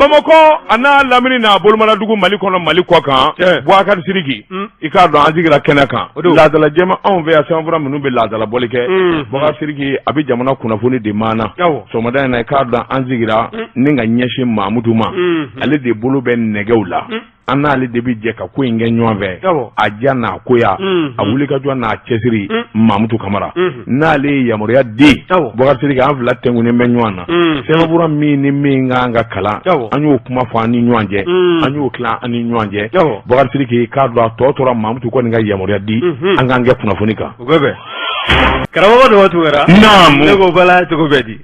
Bamakɔ a n'a lamini n'a bolomadadugu Mali kɔnɔ Mali kɔ kan Bubakari Sidiki i k'a dɔn an sigira kɛnɛ kan laadala jɛma anw fɛ yan sɛbɛnfura minnu bɛ laadala bɔli kɛ Bubakari Sidiki a bɛ jamana kunnafoni di maa na sɔgɔmada in na i k'a dɔn an sigira ni ka ɲɛsin Mamudu ma ale de bolo bɛ nɛgɛw la an n'ale de bɛ jɛ ka ko in kɛ ɲɔgɔn fɛ a diya n'a goya a wulikajɔ n'a cɛsiri Mamutu Kamara n'ale ye yamaruya di Bubakari Sidiki an fila tɛnkunnen bɛ ɲɔgɔn na sɛbɛnfura min ni min ka kan ka kalan an y'o kuma fɔ an ni ɲɔgɔn cɛ an y'o tila an ni ɲɔgɔn cɛ Bubakari Sidiki k'a dɔn a tɔ tora Mamutu kɔni ka yamaruya di an k'an kɛ kunnafoni kan karamɔgɔ dɔ tugura naamu ne ko bala cogo bɛ di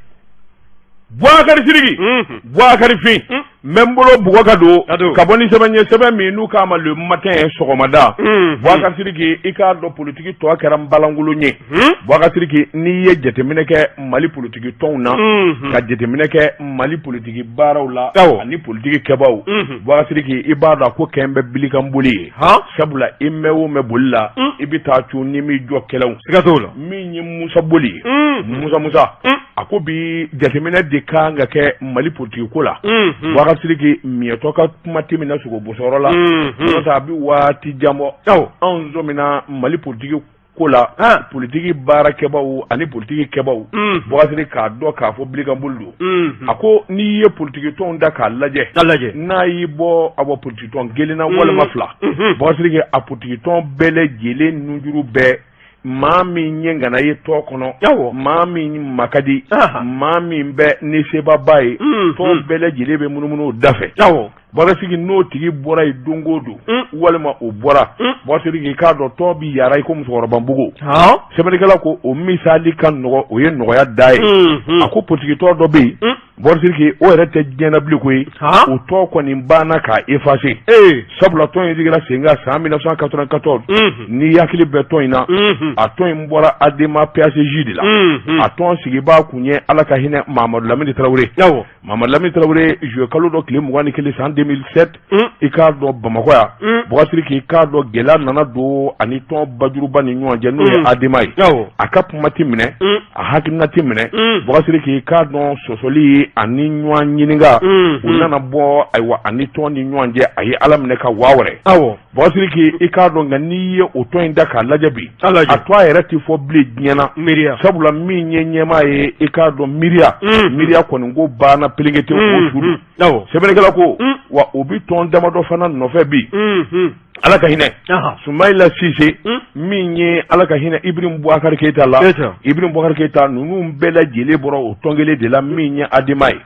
Bubakari Sidiki Bubakari Fin n bɛ n bolo bugɔ ka don ka bɔ ni sɛbɛn ye sɛbɛn min n'u k'a ma le matin sɔgɔmada Bubakari Sidiki i k'a dɔn politiki tɔ kɛra nbalankolon ye Bubakari Sidiki n'i ye jateminɛ kɛ Mali politiki tɔnw na ka jateminɛ kɛ Mali politiki baaraw la ani politiki kɛbaaw Bubakari Sidiki i b'a dɔn a ko kɛn bɛ bilikanboli ye sabula i mɛn o mɛn boli la i bɛ taa cun n'i m'i jɔ kɛlɛw siga t'o la min ye Musa Boli ye Musa a ko bi jateminɛ de kan ka kɛ Mali politiki ko la Bubakari Sidiki miɲɛtɔ ka kuma tɛ minɛ sogo bosɔrɔ la n'o tɛ a bɛ waati jan bɔ anw sɔmina Mali politiki ko la politiki baarakɛbaw ani politiki kɛbaw Bubakari Sidiki k'a dɔn k'a fɔ bilikanboli don a ko n'i ye politiki tɔnw da k'a lajɛ n'a y'i bɔ a bɔ politiki tɔn kelen na walima fila Bubakari Sidiki a politiki tɔn bɛɛ lajɛlen nunjuru bɛɛ maa min ye ŋana ye tɔn kɔnɔ maa min ma ka di maa min bɛ ni seba b'a ye tɔn bɛɛ lajɛlen bɛ munumunu o da fɛ Bubakari Sidiki n'o tigi bɔra yen don o don walima o bɔra Bubakari Sidiki k'a dɔn tɔn bɛ yara i ko musokɔrɔba npogo sɛbɛnnikɛla ko o misali ka nɔgɔ o ye nɔgɔya da ye a ko politikitɔn dɔ bɛ yen Bubakari Sidiki o yɛrɛ tɛ diɲɛ na bilen koyi o tɔn kɔni banna k'a effacer sabula tɔn in sigira sen kan san 1994 n'i hakili bɛ tɔn in na a tɔn in bɔra ADEMA PACJ de la a tɔn sigibaa kun ye Ala ka hinɛ Mamadu Lamini Tarawele Mamadu Lamini Tarawele juillet kalo dɔ tile 21 san 2007 i k'a dɔn Bamakɔ yan Bubakari Sidiki i k'a dɔn gɛlɛya nana don a ni tɔn bajuruba ni ɲɔgɔn cɛ n'o ye ADEMA ye a ka kuma tɛ minɛ a hakilina tɛ minɛ Bubakari Sidiki i k'a dɔn sɔsɔli ani ɲɔgɔn ɲininka u nana bɔ ayiwa a ni tɔn ni ɲɔgɔn cɛ a ye Ala minɛ ka waa wɛrɛ Bubakari Sidiki i k'a dɔn nka n'i ye o tɔn in da k'a lajɛ bi a tɔgɔ yɛrɛ tɛ fɔ bilen diɲɛ na miiriya sabula min ye ɲɛmaa ye i k'a dɔn miiriya miiriya kɔni ko banna perekete o su sɛbɛnnikɛla ko wa o bɛ tɔn damadɔ fana nɔfɛ bi ala ka hinɛ Sumayila Sise min ye ala ka hinɛ Ibrahim Bubakari Keyita la Ibrahim Bubakari Keyita ninnu bɛɛ lajɛlen bɔra o tɔn kelen de la min ye ADEMA ye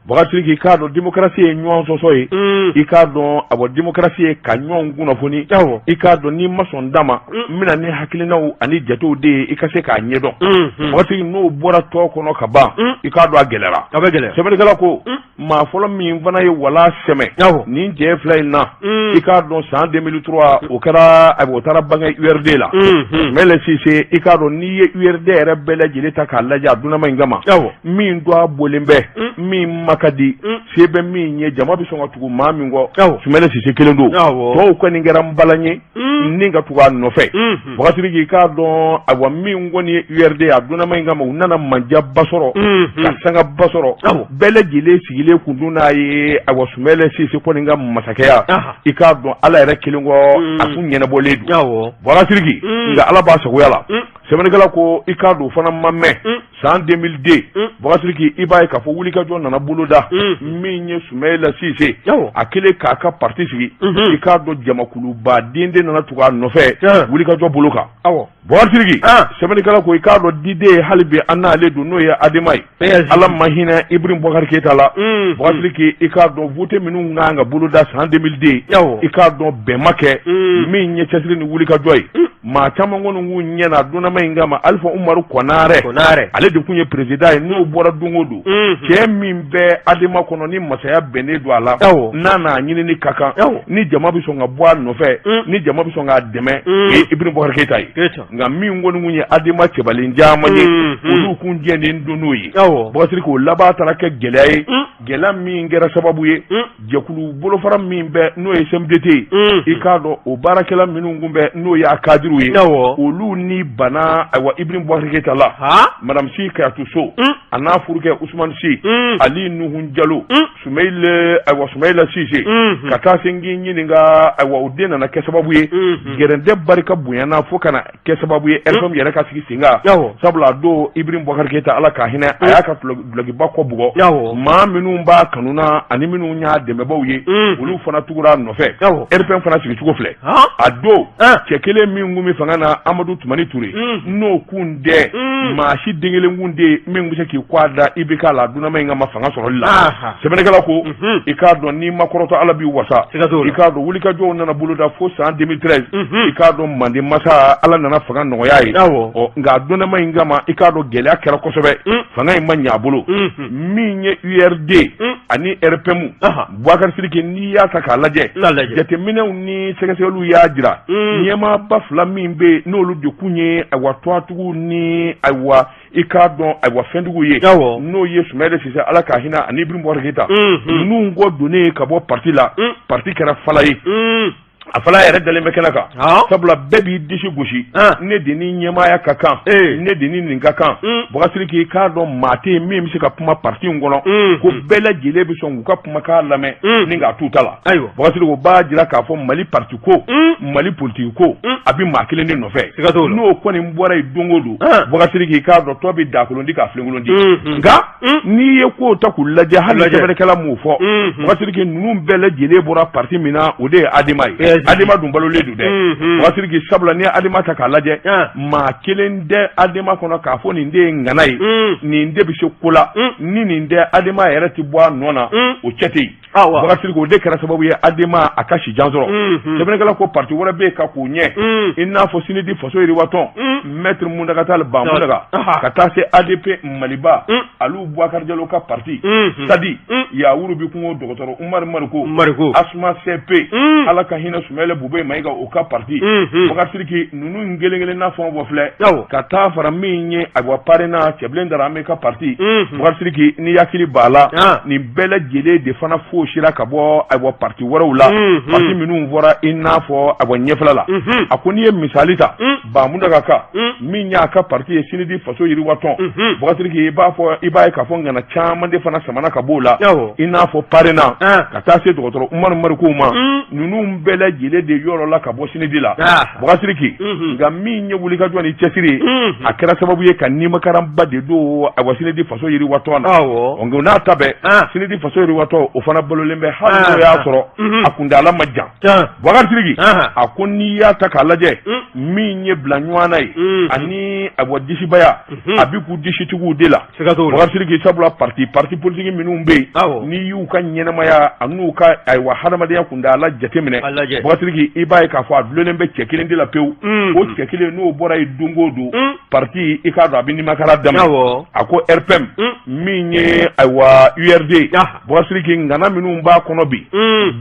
Bubakari Sidiki i k'a dɔn démocratie ye ɲɔgɔn sɔsɔ ye i k'a dɔn a bɔ démocratie ye ka ɲɔgɔn kunnafoni i k'a dɔn n'i ma sɔn da ma n bɛna ni hakilinaw ani jatew de ye i ka se k'a ɲɛdɔn Bubakari Sidiki n'o bɔra tɔn kɔnɔ ka ban i k'a dɔn a gɛlɛyara a bɛ gɛlɛya sɛbɛnnikɛla ko maa fɔlɔ min fana ye wala sɛmɛ nin cɛ fila in na i k'a dɔn san 2003 o kɛra a o taara bange URD la Sumayila Sise i k'a dɔn n'i ye URD yɛrɛ bɛɛ lajɛlen ta k'a lajɛ a dunnama in kama min dɔ a bɔlen bɛ min ma ka di se bɛ min ye jama bɛ sɔn ka tugu maa min kɔ Sumayila Sise kelen don tɔw kɔni kɛra npalan ye ni ka tugu a nɔfɛ Bubakari Sidiki i k'a dɔn ayiwa min kɔni ye URD a dunnama in kama u nana manjaba sɔrɔ ka sangaba sɔrɔ bɛɛ lajɛlen sigilen kun dun n'a ye ayiwa Sumayila Sise kɔni ka masakɛya i k'a dɔn Ala yɛrɛ kelen kɔ a kun ɲɛnabɔlen don Bubakari Sidiki nka Ala b'a sagoya la sɛbɛnnikɛla ko i k'a dɔn o fana ma mɛn san 2002 Bubakari Sidiki i b'a ye k'a fɔ wulikajɔ nana boloda min ye Sumayila Sise a kɛlen k'a ka parti sigi i k'a dɔn jamakuluba den de nana tugu a nɔfɛ wulikajɔ bolo kan Bubakari Sidiki sɛbɛnnikɛla ko i k'a dɔn diden ye hali bi an n'ale don n'o ye ADEMA ye Ala ma hinɛ Ibrahim Bubakari Keyita la Bubakari Sidiki i k'a dɔn vote minnu kan ka boloda san 2002 i k'a dɔn bɛn ma kɛ min ye cɛsiri ni wulikajɔ ye maa caman kɔni k'u ɲɛ na dunnama in kama Alifa Umaru Konarɛ ale de tun ye président ye n'o bɔra don o don cɛ min bɛ ADEMA kɔnɔ ni masaya bɛnnen don a la n'a n'a ɲinini ka kan ni jama bɛ sɔn ka bɔ a nɔfɛ ni jama bɛ sɔn k'a dɛmɛ o ye Ibrahim Bubakari Keyita ye nka min kɔni kun ye ADEMA cɛbalen caman ye olu kun jɛnnen don n'o ye Bubakari Sidiki o laban taara kɛ gɛlɛya ye. Gɛlɛya min kɛra sababu ye jɛkulu bolofara min bɛ n'o ye CMDT ye, i k'a dɔn o baarakɛla minnu tun bɛ n'o y'a kadiriw ye, olu ni banna ayiwa Ibrahim Boubacar Keita la, madame Sy Kadiatou Sow a n'a furukɛ Ousmane Sy, Ali Nouhoum Diallo, Soumaïla, ayiwa Soumaïla Cissé, ka taa se n k'i ɲininka, ayiwa o den nana kɛ sababu ye gɛrɛntɛ barika bonyana fo ka na kɛ sababu ye RPM yɛrɛ ka sigi sen kan, sabula a don Ibrahim Boubacar Keita, Ala ka hinɛ, a y'a ka dulɔkiba kɔ bugɔ. Maa minnu b'a kanu na ani minnu y'a dɛmɛbaaw ye, olu fana tugura a nɔfɛ. RPM fana sigicogo filɛ. A don cɛ kelen min kun bɛ fanga na, Amadu Tumani Ture, n'o kun tɛ maa si den kelen kun tɛ min bɛ se k'i kɔ a da IBK la, a dunnama in kama fanga sɔrɔli la. Sɛbɛnnikɛla ko i k'a dɔn n'i ma kɔrɔtɔ, Ala b'i wasa. I k'a dɔn wulikajɔw nana boloda fo san 2013, i k'a dɔn manden masa Ala nana fanga nɔgɔya ye. Ɔ nka a donnama in kama, i k'a dɔn gɛlɛya kɛra kosɛbɛ, fanga in ma ɲɛ a bolo. Min ye URD ani RPM, Boubacar Sidiki, n'i y'a ta k'a lajɛ, jateminɛw ni sɛgɛsɛgɛliw y'a jira, ɲɛmaaba fila min bɛ yen n'olu de kun ye ayiwa tɔgɔtigiw ni ayiwa i k'a dɔn ayiwa fɛntigiw ye, n'o ye Soumaïla Cissé, Ala ka hinɛ, ani Ibrahim Boubacar Keita, ninnu kɔ donnen ka bɔ parti la, parti kɛra fala ye. A fala yɛrɛ dalen bɛ kɛnɛ kan, sabula bɛɛ b'i disi gosi, ne de ni ɲɛmaaya ka kan, ne de ni nin ka kan. Boubacar Sidiki, i k'a dɔn maa tɛ yen min bɛ se ka kuma parti in kɔnɔ ko bɛɛ lajɛlen bɛ sɔn k'u ka kumakan lamɛn ni k'a t'u ta la. Boubacar Sidiki, o b'a jira k'a fɔ Mali parti ko, Mali politiki ko, a bɛ maa kelen de nɔfɛ. N'o kɔni bɔra yen don o don, Boubacar Sidiki, i k'a dɔn tɔ bɛ dakolon di ka filenkolon di. Nka n'i ye kow ta k'u lajɛ, hali sɛbɛnnikɛla m'o fɔ, Boubacar Sidiki, ninnu bɛɛ lajɛlen bɔra parti min na, o de ye ADEMA ye. ADEMA dun balolen don dɛ, Boubacar Sidiki, sabula n'i ye ADEMA ta k'a lajɛ, maa kelen tɛ ADEMA kɔnɔ k'a fɔ nin de ye ŋana ye, nin de bɛ se ko la, ni nin tɛ ADEMA yɛrɛ tɛ bɔ a nɔ na, o cɛ tɛ yen. Boubacar Sidiki, o de kɛra sababu ye ADEMA a ka si jan sɔrɔ. Sɛbɛnnikɛla ko parti wɛrɛ bɛ yen ka k'u ɲɛ, i n'a fɔ CNID Faso Yiriwatɔn, maître Mountaga Tall Ba Mountaga, ka taa se ADP Maliba, Aliou Boubacar Diallo ka parti, SADI, Yawuru bi kungo dɔgɔtɔrɔ Umaru Mariko, ASMA CP, Ala ka hinɛ Soumaïla Boubèye Maïga, o ka parti. Boubacar Sidiki, ninnu kelen kelen n'a fɛn bɔ filɛ, ka taa fara min ye ayiwa PARENA, Cɛbilen Daramɛ ka parti. Boubacar Sidiki, n'i hakili b'a la, nin bɛɛ lajɛlen de fana foosira ka bɔ ayiwa parti wɛrɛw la, parti minnu fɔra i n'a fɔ ayiwa ɲɛfɛla la. A ko n'i ye misali ta Ba Mountaga ka min y'a ka parti ye, CNID Faso Yiriwatɔn, Boubacar Sidiki, i b'a fɔ i b'a ye k'a fɔ ŋana caman de fana samana ka b'o la, i n'a fɔ PARENA, ka taa se dɔgɔtɔrɔ Umaru Mariko ma. Ninnu bɛɛ lajɛlen de yɔrɔ la ka bɔ CNID la, Boubacar Sidiki. Nka min ye wulikajɔ ni cɛsiri ye, a kɛra sababu ye ka nimakaranba de don ayiwa CNID Faso Yiriwatɔn na. Nka n'a ta bɛɛ, CNID Faso Yiriwatɔn, o fana balolen bɛ, hali n'o y'a sɔrɔ a kuntaala ma jan. Boubacar Sidiki, a ko n'i y'a ta k'a lajɛ, min ye bila ɲɔgɔn na ye ani ayiwa disibaya, a bɛ k'u disitigiw de la, Boubacar Sidiki, sabula parti politique minnu bɛ yen, n'i y'u ka ɲɛnamaya an'u ka ayiwa hadamadenya kuntaala jateminɛ, Boubacar Sidiki, i b'a ye k'a fɔ a dulonnen bɛ cɛ kelen de la pewu. O cɛ kelen, n'o bɔra yen don o don, parti, i k'a dɔn a bɛ nimakara daminɛ. A ko RPM, min ye ayiwa URD, Boubacar Sidiki, ŋana minnu b'a kɔnɔ bi,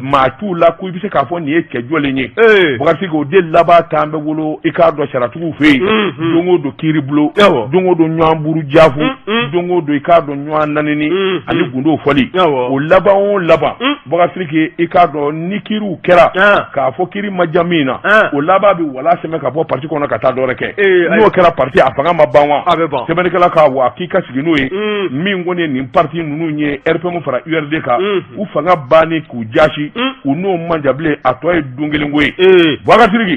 maa t'u la ko i bɛ se k'a fɔ nin ye cɛ jɔlen ye. Boubacar Sidiki, o de laban t'an bɛɛ bolo, i k'a dɔn sariyatigiw fɛ yen, don o don kiiri bulon, don o don ɲɔgɔn buru jaafu, don o don i k'a dɔn ɲɔgɔn nanini ani gundo fɔli, o laban o laban, Boubacar Sidiki, i k'a dɔn ni kiiriw kɛra k'a fɔ kiiri ma diya min na, o laban bɛ wala sɛmɛ ka bɔ parti kɔnɔ ka taa dɔwɛrɛ kɛ. N'o kɛra, parti a fanga ma ban wa? Sɛbɛnnikɛla ka wa k'i ka sigi n'o ye. Min kɔni ye nin parti ninnu ye, RPM fara URD kan, u fanga bannen k'u jasi, u n'o man jan bilen, a tɔ ye don kelen ko ye. Boubacar Sidiki,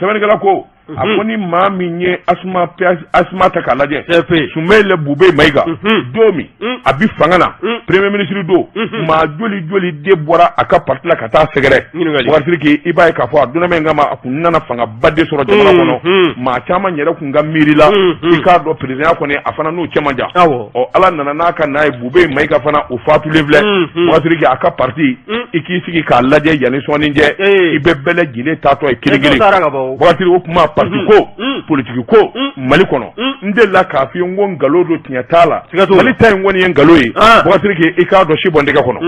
sɛbɛnnikɛla ko a ko ni maa min ye ASMA ta k'a lajɛ, Soumaïla Boubèye Maïga, don min a bɛ fanga na, premier ministre don, maa joli joli de bɔra a ka parti la ka taa sɛgɛrɛ? Boubacar Sidiki, i b'a ye k'a fɔ a donna min kama, a kun nana fangaba de sɔrɔ jamana kɔnɔ. Maa caman yɛrɛ kun ka miiri la, i k'a dɔn présidentya kɔni, a fana n'o cɛ man jan. Ɔ Ala nana n'a ka n'a ye, Boubèye Maïga fana, o fatulen filɛ. Boubacar Sidiki, a ka parti, i k'i sigi k'a lajɛ yanni sɔɔni cɛ, i bɛ bɛɛ lajɛlen taatɔ ye kelen kelen. Boubacar Sidiki, o kuma parti ko, politiki ko Mali kɔnɔ, n delila k'a f'i ye n ko nkalon don, tiɲɛ t'a la. Mali ta in kɔni ye nkalon ye. Boubacar Sidiki, i k'a dɔn si bɔ n tɛgɛ kɔnɔ.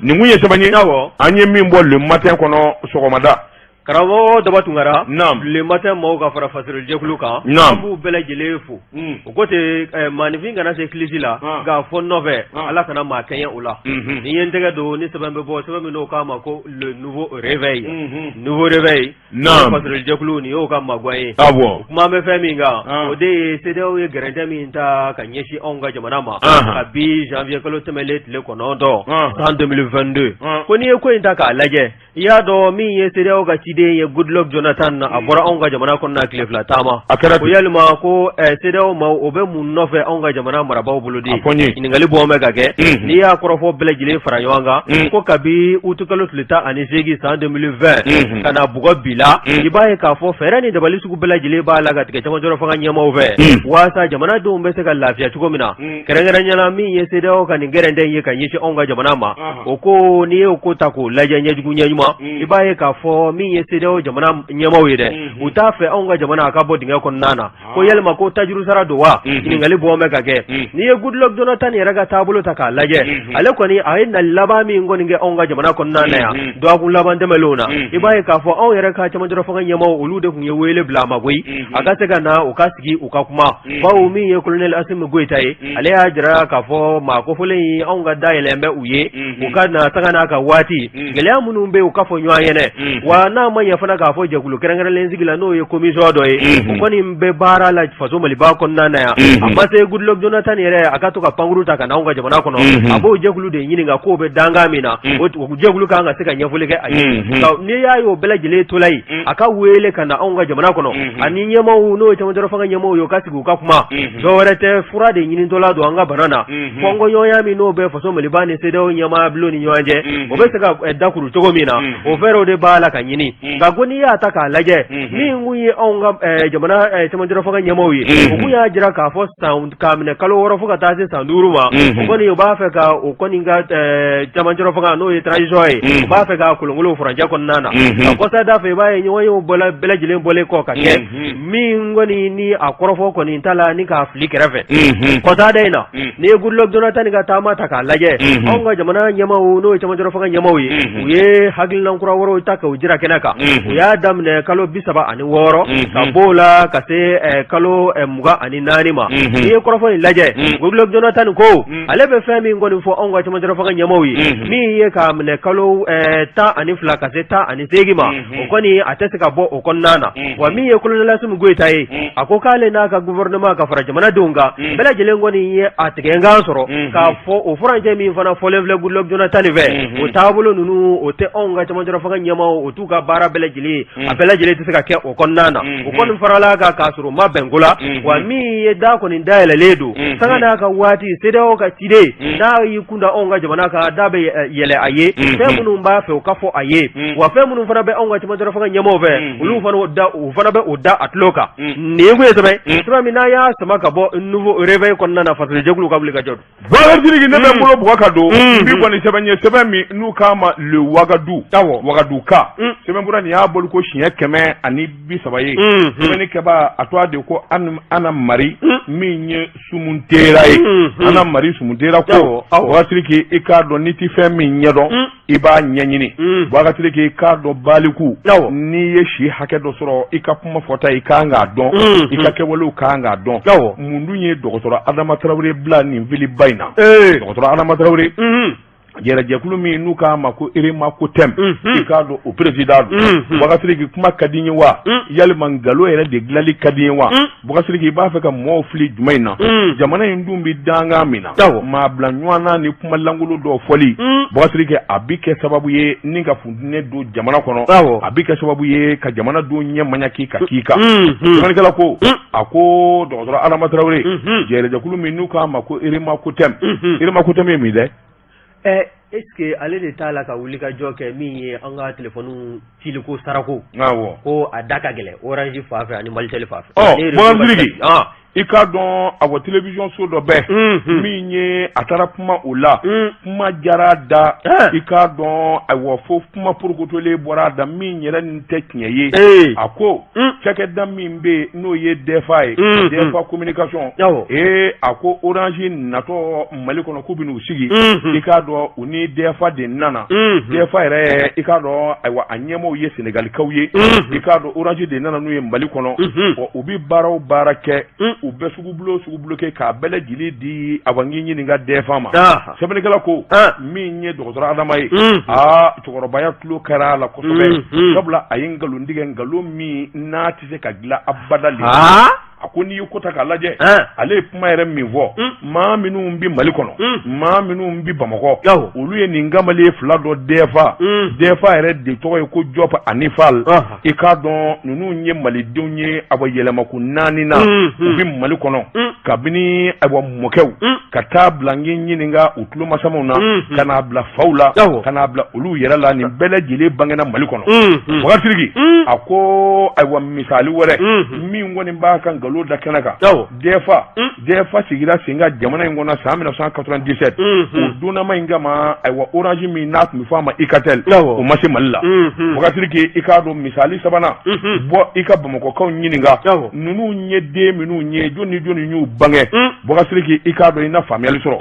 Nin kun ye sɛbɛn ye an ye min bɔ Le Matin kɔnɔ sɔgɔmada. Karamɔgɔ Daba Tunkara, naamu, Le Matin maaw ka fara fasirili-jɛkulu kan, naamu, an b'u bɛɛ lajɛlen fo, un, u ko ten maaninfin kana se kilisi la, an, nka fɔ nɔfɛ, an, Ala kana maa kɛɲɛ o la, unhun, ni ye n tɛgɛ don ni sɛbɛn bɛ bɔ sɛbɛn min n'o k'a ma ko le nouveau réveil, unhun, nouveau réveil, naamu, fasirili-jɛkulu nin y'o ka magwan ye, awɔ, kuma bɛ fɛn min kan, an, o de ye CEDEAO ye gɛrɛntɛ min ta ka ɲɛsin anw ka jamana ma, anhan, kabi janvier kalo tɛmɛnlen tile 9, an, san 2022, an, ko n'i ye ko in ta k'a lajɛ I y'a dɔn min ye CEDEAO ka ciden ye Goodluck Jonathan na a bɔra anw ka jamana kɔnɔna tile fila taama a kɛra ko yalima ko CEDEAO maaw o bɛ mun nɔfɛ anw ka jamana marabaaw bolo de ɲininkali bɔ bɛ ka kɛ n'i y'a kɔrɔfɔ bɛɛ lajɛlen fara ɲɔgɔn kan ko kabi utukalo tile 18 san 2020 ka na bugɔ bi la i b'a ye k'a fɔ fɛɛrɛ ni dabali sugu bɛɛ lajɛlen b'a la ka tigɛ cɛmancɛrɔ fanga ɲɛmaaw fɛ walasa jamanadenw bɛ se ka lafiya cogo min na kɛrɛnkɛrɛnya la min ye CEDEAO ka nin gɛrɛntɛ ye ka ɲɛsin anw ka jamana ma o ko n'i y'o ko ta k'o lajɛ ɲɛjugu ɲɛɲuman i b'a ye k'a fɔ min ye CEDEAO jamana ɲɛmaaw ye dɛ u t'a fɛ anw ka jamana a ka bɔ dingɛ kɔnɔna na ko yalima ko tajuru sara don wa ɲininkali bɔ bɛ ka kɛ n'i ye Goodluck Jonathan yɛrɛ ka taabolo ta k'a lajɛ ale kɔni a ye nali laban min kɔni kɛ anw ka jamana kɔnɔna na yan dɔgɔkun laban tɛmɛnlenw na i b'a ye k'a fɔ anw yɛrɛ ka cɛmancɛrɔ fanga ɲɛmaaw olu de tun ye wele bila a ma koyi a ka se ka na u ka sigi u ka kuma bawo min ye colonel Assimi Goïta ye ale y'a jira k'a fɔ maa kofɔlen in anw ka da yɛlɛn bɛ u ye u ka na sanga n'a ka waati gɛlɛya minnu bɛ u ka fɔ ɲɔgɔn ɲɛna wa n'a ma ɲɛ fana k'a fɔ jɛkulu kɛrɛnkɛrɛnlen sigi la n'o ye commission dɔ ye o kɔni bɛ baara la faso Maliba kɔnɔna na yan a ma se Goodluck Jonathan yɛrɛ a ka to ka pankuru ta ka na anw ka jamana kɔnɔ a b'o jɛkulu de ɲininka k'o bɛ dankan min na o jɛkulu kan ka se ka ɲɛfɔli kɛ a ye n'i y'a ye o bɛɛ lajɛlen tola yen a ka wele ka na anw ka jamana kɔnɔ ani ɲɛmaaw n'o ye cɛmancɛrɔ fanga ɲɛmaaw ye u ka sigi u ka kuma dɔwɛrɛ tɛ fura de ɲinitɔla don an ka bana na fɔnkɔɲɔgɔnya min n'o bɛ faso Maliba ni CEDEAO ɲɛmaa bulon ni ɲɔgɔn cɛ o bɛ se ka dakuru cogo min na o fɛɛrɛw de b'a la ka ɲini nka ko n'i y'a ta k'a lajɛ min kun ye anw ka jamana cɛmancɛrɔ fanga ɲɛmaaw ye u kun y'a jira k'a fɔ san k'a minɛ kalo 6 fo ka taa se san 5 ma o kɔni u b'a fɛ ka o kɔni ka cɛmancɛrɔ fanga n'o ye transition ye u b'a fɛ k'a kolonkolon furancɛ kɔnɔna na nka kɔsa da fɛ i b'a ye ɲɔgɔnyew bɔla bɛɛ lajɛlen bɔlen kɔ ka kɛ min kɔni ni a kɔrɔfɔ kɔni ta la ni k'a fili kɛrɛfɛ kɔsa da in na n'i ye Goodluck Jonathan ka taama ta k'a lajɛ anw ka jamana ɲɛmaaw n'o ye cɛmancɛrɔ fanga ɲɛmaaw ye u ye hakilina kura wɛrɛw ta k'o jira kɛnɛ kan u y'a daminɛ kalo 36 ka b'o la ka se kalo 24 ma n'i ye kɔrɔfɔ in lajɛ Goodluck Jonathan ko ale bɛ fɛn min kɔni fɔ anw ka cɛmancɛrɔ fanga ɲɛmaaw ye min ye k'a minɛ kalo 12 ka se 18 ma o kɔni a tɛ se ka bɔ o kɔnɔna na wa min ye colonel Assimi Goïta ye a ko k'ale n'a ka gouvernement ka fara jamanadenw kan bɛɛ lajɛlen kɔni ye a tigɛnkan sɔrɔ k'a fɔ o furancɛ min fana fɔlen filɛ Goodluck Jonathan fɛ o taabolo ninnu o tɛ anw ka cɛmancɛrɔ fanga ɲɛmaaw o t'u ka baara bɛɛ lajɛlen a bɛɛ lajɛlen tɛ se ka kɛ o kɔnɔna na o kɔni farala kan k'a sɔrɔ u ma bɛn ko la wa min ye da kɔni dayɛlɛlen don sanga n'a ka waati CEDEAO ka ciden n'a y'i kun da anw ka jamana kan da bɛ yɛlɛ a ye fɛn minnu b'a fɛ u ka fɔ a ye wa fɛn minnu fana bɛ anw ka cɛmancɛrɔ fanga ɲɛmaaw fɛ olu fana da u fana bɛ o da a tulo kan nin ye kun ye sɛbɛn sɛbɛn min n'a y'a sama ka bɔ nouveau réveil kɔnɔna na fasojɛkulu ka wuli ka jɔ Bakari Sidiki ne bɛ n bolo bugɔ ka don n bi kɔni sɛbɛn ye sɛbɛn min n'u k'a ma le Wagadu Wagadu ka sɛbɛnfura nin y'a bɔli ko siɲɛ 130 ye sɛbɛnni kɛbaa a tɔgɔ de ko Ana Mari min ye Sumuntera ye Ana Mari Sumuntera ko Bakari Sidiki i k'a dɔn n'i tɛ fɛn min ɲɛdɔn i b'a ɲɛɲini Bakari Sidiki i k'a dɔn baliku n'i ye si hakɛ dɔ sɔrɔ i ka kuma fɔta i kan k'a dɔn i ka kɛwalew kan k'a dɔn mun dun ye dɔgɔtɔrɔ Adama Tarawele bila nin filiba in na dɔgɔtɔrɔ Adama Tarawele yɛrɛjɛkulu min n'u k'a ma ko Eremakotem i k'a dɔn o président don Bakari Sidiki kuma ka di n ye wa yalima nkalon yɛrɛ de dilanli ka di n ye wa Bakari Sidiki i b'a fɛ ka mɔgɔw fili jumɛn in na jamana in dun bɛ dankan min na maa bila ɲɔgɔn na ni kuma lankolon dɔw fɔli Bakari Sidiki a bɛ kɛ sababu ye ni ka funteni don jamana kɔnɔ a bɛ kɛ sababu ye ka jamana don ɲɛ maɲaki ka k'i kan sɛbɛnnikɛla ko a ko dɔgɔtɔrɔ Adama Tarawele yɛrɛjɛkulu min n'u k'a ma ko Eremakotem Eremakotem ye min dɛ Est ce que ale de t'a la ka wuli ka jɔ kɛ min ye an ka téléphone ciliko sarako ko a da ka gɛlɛn Orange fan fɛ ani Malitel fan fɛ Bakari Sidiki i k'a dɔn a télévision so dɔ bɛ min ye a taara kuma o la kuma jara da i k'a dɔn ayiwa fo kuma porokotolen bɔra a da min yɛrɛ nin tɛ tiɲɛ ye a ko cakɛda min bɛ yen n'o ye DFA ye DFA communication ee a ko Orange natɔ Mali kɔnɔ k'u bɛn'u sigi i k'a dɔn u ni Kabini DFA de nana, DFA yɛrɛ i k'a dɔn, ayiwa, a ɲɛmaaw ye Senegalikaw ye, i k'a dɔn Orange de nana n'u ye Mali kɔnɔ. Ɔ, u bɛ baara o baara kɛ, u bɛ sugubulon o sugubulon kɛ k'a bɛɛ lajɛlen di, awa, n k'i ɲininka DFA ma. Sɛbɛnnikɛla ko min ye dɔgɔtɔrɔ Adama ye, aa, cɛkɔrɔbaya tulo kɛra a la kosɛbɛ, sabula a ye nkalon tigɛ, nkalon min n'a tɛ se ka dilan abada le. A ko n'i ye ko ta k'a lajɛ, ale ye kuma yɛrɛ min fɔ, maa minnu bɛ Mali kɔnɔ, maa minnu bɛ Bamakɔ, olu ye nin kamalen fila dɔn DFA. DFA yɛrɛ de tɔgɔ ye ko Jɔp ani Fall. I k'a dɔn ninnu ye malidenw ye, awa, yɛlɛmako naani na u bɛ Mali kɔnɔ, kabini, ayiwa, mɔkɛw ka taa bila n k'i ɲininka u tulomasamaw na, ka n'a bila faw la, ka n'a bila olu yɛrɛ la, nin bɛɛ lajɛlen bangena Mali kɔnɔ. Bubakari Sidiki a ko, ayiwa, misali wɛrɛ min kɔni b'a ka nkalon da kɛnɛ kan, DFA. DFA sigira sen kan jamana in kɔnɔ san 1997. O donnama in kama, ayiwa, Orange min n'a tun bɛ fɔ a ma Icatel, o ma se Mali la. Bubakari Sidiki, i k'a dɔn misali sabanan bɔ, i ka Bamakɔkaw ɲininka ninnu ye den minnu ye, jɔni ni jɔni y'u bange. Bubakari Sidiki, i k'a dɔn i na faamuyali sɔrɔ.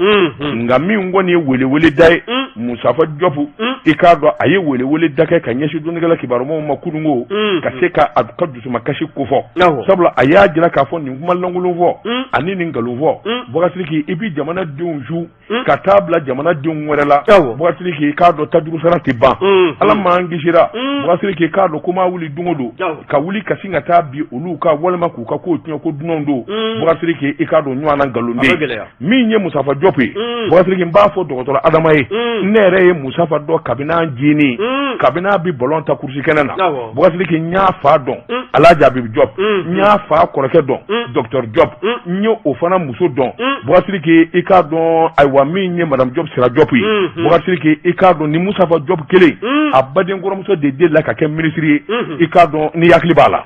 Nka min kɔni ye welewele da ye, Musafa Jɔpu, i k'a dɔn a ye welewele da kɛ ka ɲɛsin dɔnnikɛla kibarumaw ma kununko, ka se ka a ka dusumakasi kofɔ, sabula a y'a jira k'a fɔ nin kuma lankolon fɔ ani nin nkalon fɔ, Bubakari Sidiki, i bɛ jamanadenw su ka taa bila jamanadenw wɛrɛ la. Bubakari Sidiki, i k'a dɔn tajuru sara tɛ ban. Ala m'an kisira. Bubakari Sidiki, i k'a dɔn ko maa wuli don o don ka wuli ka sin ka taa bin olu kan walima k'u ka kow tiɲɛ ko dunanw don. Bubakari Sidiki, i k'a dɔn ɲɔgɔn na nkalon de. Min ye Musafa Jɔp ye, Bubakari Sidiki, n b'a fɔ dɔgɔtɔrɔ Adama ye, ne yɛrɛ ye Musafa dɔn kabini an jeni, kabini a bɛ ballon ta kurusi kɛnɛ na. Bubakari Sidiki, n y'a fa dɔn, Alhaji Habib Jɔp, n y'a fa kɔrɔkɛ dɔn, docteur Jɔp, n ye o fana muso dɔn. Bubakari Sidiki, i k'a dɔn, ayiwa, min ye madame Jɔp Sira Jɔp ye, Bubakari Sidiki, i k'a dɔn ni Musafa Jɔp kelen, a baden kɔrɔmuso de delila ka kɛ minisiri ye, i k'a dɔn ni hakili b'a la,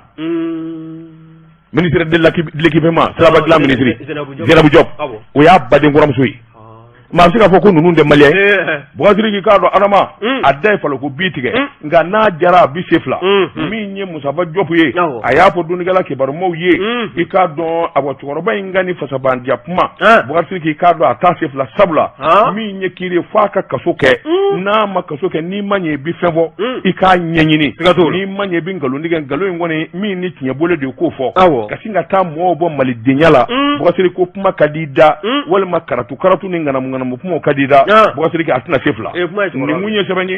ministre de l'équipement, siraba dilan minisiri Zénabou Diop, o y'a baden kɔrɔmuso ye. Maa bɛ se k'a fɔ ko ninnu tɛ malien ye? Bubakari Sidiki, k'a dɔn Adama, a da ye faloko bi tigɛ, nka n'a jara a bɛ se fila. Min ye Musafa Jɔp ye, a y'a fɔ dɔnnikɛla kibarumaw ye, i k'a dɔn, awa, cɛkɔrɔba in ka ni fasabandiya kuma, Bubakari Sidiki, i k'a dɔn a t'a se fila, sabula min ye kiiri f'a ka kaso kɛ. N'a ma kaso kɛ, n'i ma ɲɛ i bɛ fɛn fɔ, i k'a ɲɛɲini. N'i ma ɲɛ i bɛ nkalon tigɛ, nkalon in kɔni min ni tiɲɛ bolo de k'o fɔ, ka sin ka taa mɔgɔw bɔ malidenya la. Bubakari Sidiki, ko kuma ka di i da, walima karatu karatu ni ŋanamu ŋanamu kumaw ka di i da, Bubakari Sidiki, a tɛna se fila. Nin mun ye sɛbɛn ye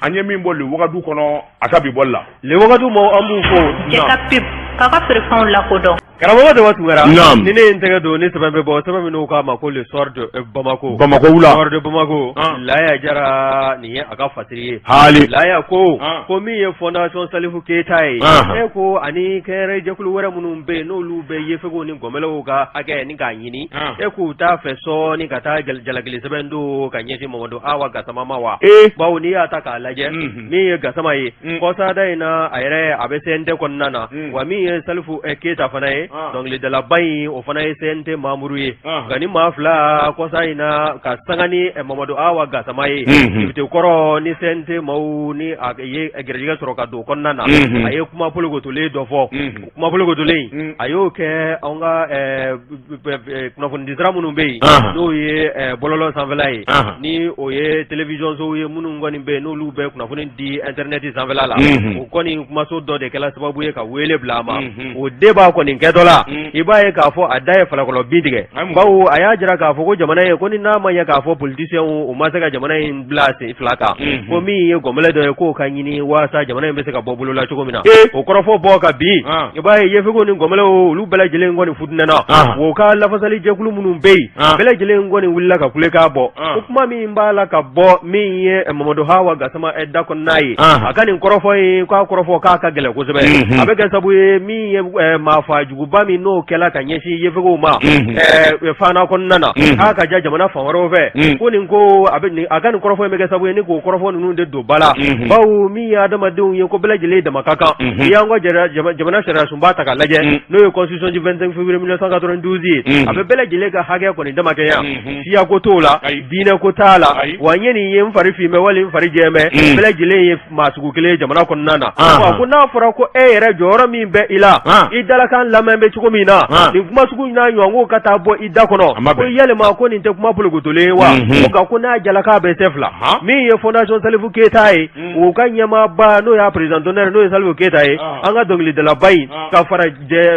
an ye min bɔ Le Wagadu kɔnɔ a ka bi bɔli la. Le Wagadu maaw, an b'u fo. Cɛ ka pub k'a ka feerefɛnw lakodɔn. Karamɔgɔ Daba Tunkara, ni ne ye n tɛgɛ don ni sɛbɛn bɛ bɔ, sɛbɛn min n'u k'a ma ko Le Soir de Bamako. Bamakɔ wula. Soir de Bamako, Laya Jara, nin ye a ka fasiri ye. Haali. Laya ko, ko min ye Fondation Salifu Keyita ye, e ko ani kɛnyɛrɛye jɛkulu wɛrɛ minnu bɛ yen n'olu bɛ yefegew ni gɔnbɛlɛw ka hakɛ ni k'a ɲini, e k'u t'a fɛ sɔɔni ka taa jalakili sɛbɛn don ka ɲɛsin Mamadu Awa Gasama ma wa? Bawo n'i y'a ta k'a lajɛ, min ye Gasama ye kɔsada in na, a yɛrɛ a bɛ CNT kɔnɔna na, wa min ye Salifu Keyita fana ye, dɔnkilidalaba in, o fana ye CNT membre ye. Nka ni maa fila kɔsa in na ka sanga ni Mamadu Awa Gasama ye, député kɔrɔ ni CNT maaw ni a ye garijɛgɛ sɔrɔ ka don kɔnɔna na, a ye kuma polokotolen dɔ fɔ. Kuma polokotolen, a y'o kɛ an ka kunnafonidisira minnu bɛ yen, n'o ye bɔlɔlɔ sanfɛla ye, ni o ye télévision sow ye minnu kɔni bɛ yen n'olu bɛ kunnafoni di internet sanfɛla la, o kɔni kumaso dɔ de kɛla sababu ye ka wele bila a ma. O débat kɔni kɛtɔ la, i b'a ye k'a fɔ a da ye falakɔlɔ bin tigɛ, bawo a y'a jira k'a fɔ ko jamana ye ko ni n'a ma ɲɛ k'a fɔ politiciens u ma se ka jamana in bila sen fila kan, ko min ye gɔnbɛlɛ dɔ ye k'o ka ɲini waasa jamana in bɛ se ka bɔ bolo la cogo min na. O kɔrɔfɔ bɔ ka bin, i b'a ye yefegew ni gɔnbɛlɛw olu bɛɛ lajɛlen kɔni futinɛna. O ka lafasali jɛkulu minnu bɛ yen, bɛɛ lajɛlen kɔni wulila ka kulekan bɔ ko kuma min b'a la ka bɔ min ye Mamadu Hawa Gasama da kɔnɔna ye, a ka nin kɔrɔfɔ in, k'a kɔrɔfɔ k'a ka gɛlɛn kosɛbɛ, a bɛ kɛ sabu ye min ye maafa juguba min n'o kɛla ka ɲɛsin yefegew ma fana kɔnɔna na, k'a ka ja jamana fan wɛrɛw fɛ, ko nin ko a bɛ a ka nin kɔrɔfɔ in bɛ kɛ sababu ye ni k'o kɔrɔfɔ ninnu de don ba la, bawo min ye adamadenw ye ko bɛɛ lajɛlen dama ka kan. N'i y'an ka jamana sariya sunba ta k'a lajɛ, n'o ye constitution du 25 février 1992 ye, a bɛ bɛɛ lajɛlen ka hakɛ kɔni damakɛɲɛ, siya ko t'o la, diinɛ ko t'a la, wa n ye nin ye n fari fin bɛ wali n fari jɛlen bɛ, bɛɛ lajɛlen ye maa sugu kelen ye jamana kɔnɔna na. Wa ko n'a fɔra ko e yɛrɛ jɔyɔrɔ min bɛ i la, i dalakan lamɛn bɛ cogo min na nin kuma sugu n'a ɲɔgɔn ka taa bɔ i da kɔnɔ ko yalima ko nin tɛ kuma polokotolen ye wa nka ko n'a jala k'a bɛ se fila min ye fondation Salifu Keyita ye u ka ɲɛmaaba n'o y'a président d'honneur n'o ye Salifu Keyita ye an ka dɔnkilidalaba in ka fara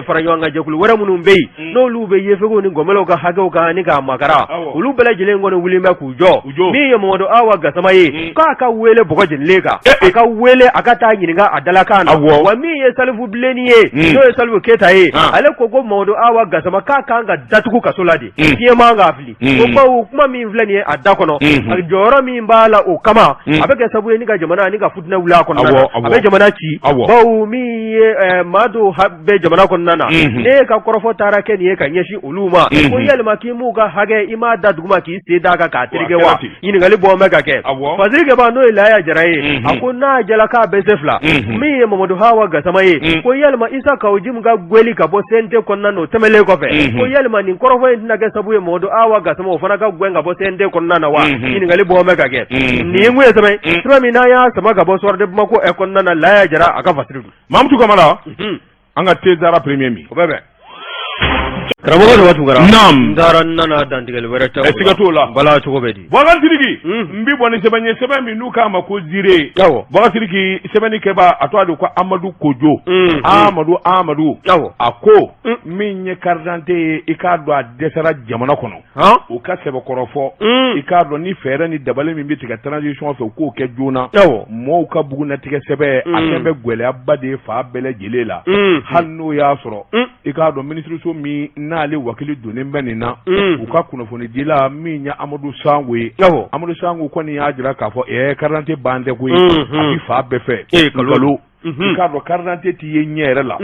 fara ɲɔgɔn kan jɛkulu wɛrɛ minnu bɛ yen n'olu bɛ yefegew ni gɔnbɛlɛw ka hakɛw kan ni k'a makara olu bɛɛ lajɛlen kɔni wulilen bɛ k'u jɔ min ye Mamadu Awa Gasama ye k'a ka wele bɔgɔ jenilen kan a ka wele a ka taa ɲininka a dalakan na wa min ye Salifu Bilenni ye n'o ye Salifu Keyita ye ale ko ko Mamadu Awa Gasama k'a kan ka datugu kaso la de fiɲɛ man k'a fili ko bawo kuma min filɛ nin ye a da kɔnɔ a jɔyɔrɔ min b'a la o kama a bɛ kɛ sababu ye ni ka jamana ni ka futinɛ wuli a kɔnɔna na a bɛ jamana ci bawo min ye maa dɔw bɛ jamana kɔnɔna na n'e ka kɔrɔfɔ taara kɛ nin ye ka ɲɛsin olu ma ko yalima k'i m'u ka hakɛ i m'a da duguma k'i sen d'a kan k'a tereke wa ɲininkali bɔ bɛ ka kɛ fasirikɛba n'o ye Laya Jara ye a ko n'a jala k'a bɛ se fila min ye Mamadu Hawa Gasama ye ko yalima Isa Kawu Jim ka gwɛli ka bɔ CNT kɔnɔna na o tɛmɛnlen kɔfɛ ko yalima nin kɔrɔfɔ in tɛna kɛ sababu ye Mamadu Hawa Gasama o fana ka gwɛn ka bɔ CNT kɔnɔna na wa ɲininkali bɔ bɛ ka kɛ nin kun ye sɛbɛn sɛbɛn min n'an y'a sama ka bɔ Soir de Bamako kɔnɔna na Laya Jara a ka fasiri don. Mamutu Kamara an ka thé Zara premier min o bɛ bɛn. Karamɔgɔ Daba Tunkara. Naam. N taara n nana dantigɛli wɛrɛ tɛ o la. Siga t'o la. Bala cogo bɛ di? Bubakari Sidiki. N bi bɔ ni sɛbɛn ye sɛbɛn min n'u k'a ma ko Zire. Awɔ. Bubakari Sidiki sɛbɛnnikɛbaa a tɔgɔ de ko Amadu Kojo. Amadu Amadu. Awɔ. A ko min ye carte d'identité ye i k'a dɔn a dɛsɛra jamana kɔnɔ. U ka sɛbɛkɔrɔ fɔ i k'a dɔn ni fɛɛrɛ ni dabali min bɛ tigɛ transition fɛ u k'o kɛ joona mɔgɔw ka bugunnatigɛ sɛbɛn a kɛlen bɛ gɛlɛyaba de ye fan bɛɛ lajɛlen la hali n'o y'a sɔrɔ i k'a dɔn minisiriso min n'ale wakili donnen bɛ nin na u ka kunnafonidila min ye Amadu Sango ye Amadu Sango kɔni y'a jira k'a fɔ ɛ carte d'identité ban tɛ koyi a bɛ fan bɛɛ fɛ nkalon i k'a dɔn carte d'identité tɛ ye ɲɛ yɛrɛ la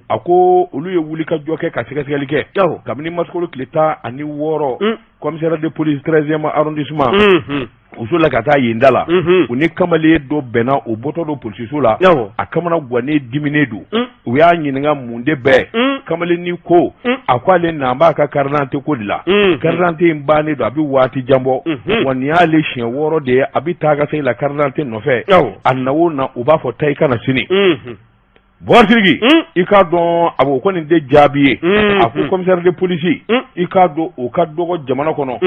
a ko olu ye wuli ka jɔ kɛ ka sɛgɛsɛgɛli kɛ kabini marisikalo tile 16 commissariat de police 13e arrondissement u solila ka taa yen da la u ni kamalen dɔ bɛnna o bɔtɔ don polisiso la a kamana gannen diminen don u y'a ɲininka mun de bɛ kamalennin ko a ko ale na b'a ka carte d'identité ko de la carte d'identité in bannen don a bɛ waati jan bɔ wa nin y'ale siɲɛ 6 de ye a bɛ taa ka segin la carte d'identité nɔfɛ a na o na u b'a fɔ taa i ka na sini Bubakari Sidiki i k'a dɔn a o kɔni de jaabi ye a ko commissaire de police i k'a dɔn o ka dɔgɔ jamana kɔnɔ